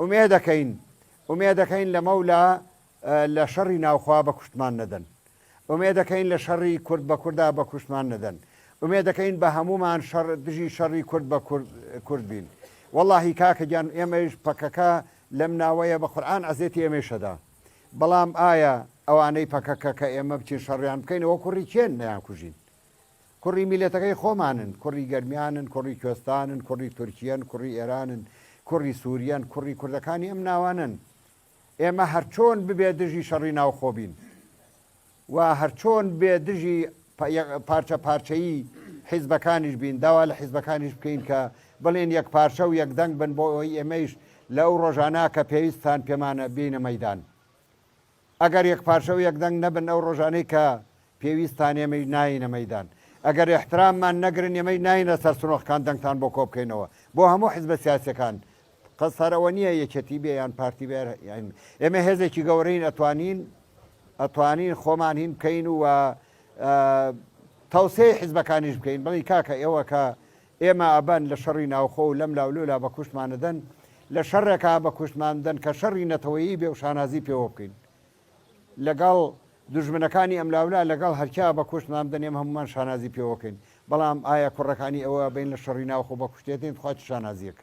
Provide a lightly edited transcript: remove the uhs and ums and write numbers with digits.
ئومێدەکەین ئومێدەکەین لەمەولا لە شەڕی ناوخوا بە کوشتمان نەدەن. ئومێدەکەین لە شەڕی کورد بە کوردا بە کوشتمان نەدەن. ئومێدەکەین بە هەموومان شەڕ دژی شەڕی کورد بە کورد بین. وەڵاهی کاکە گیان ئێمەیش پەکەکە لەم ناوەیە بە قورعان ئەزێتی ئێمەیش ئەدا. بەڵام ئایا ئەوانەی پەکەکە کە ئێمە بچین شەڕیان بکەین ئەوە کوڕی کێن نەیانکوژین؟ کوڕی میلەتەکەی خۆمانن، کوڕی گەرمیانن، کوڕی کوێستانن، کوڕی تورکیەن، کوڕی ئێرانن، کوڕی سوریەن، کوڕی کوردەکانی ئەم ناوانەن. ئێمە هەرچۆن ببێ دژی شەڕی ناوخۆ بین و هەرچۆن بێ دژی پارچە پارچەیی حیزبەکانیش بین، داوا لە حیزبەکانیش بکەین کە بڵێن یەک پارچە و یەک دەنگ بن بۆ ئەوەی ئێمەیش لە ئەو ڕۆژانە کە پێویستتان پێمانە بێینە مەیدان. ئەگەر یەک پارچە و یەک دەنگ نەبن ئەو ڕۆژانەی کە پێویستتان ئێمەیش نایەینە مەیدان. ئەگەر ئیحتراممان نەگرن ئێمەیش نایەینە سەر سنۆقەکان دەنگتان بۆ کۆ بکەینەوە. بۆ هەموو حیزبە سیاسیەکان قەست هەر ئەوە نییە یەکێتی بێ یان پارتی بێ ئێمە هێزێکی گەورەین ئەتوانین ئەتوانین خۆمان هین بکەین و تەوسەی حیزبەکانیش بکەین بڵی کاکە ئێوە کە ئێمە ئەبەن لە شەڕی ناوخۆ و لەم لاولولا بە کوشتمانەدەن لە شەڕێکا بە کوشتمان دەن کە شەڕی نەتەوەیی بێ و شانازی پێوە بکەین لەگەڵ دوژمنەکانی ئەملاولا لەگەڵ هەرکیا بە کوشتمان بدەن ئێمە هەموومان شانازی پێوەکەین بەڵام ئایا کوڕەکانی ئەوە بین لە شەڕی ناوخۆ بە کوشتێتین تخوا چ شانازیەک.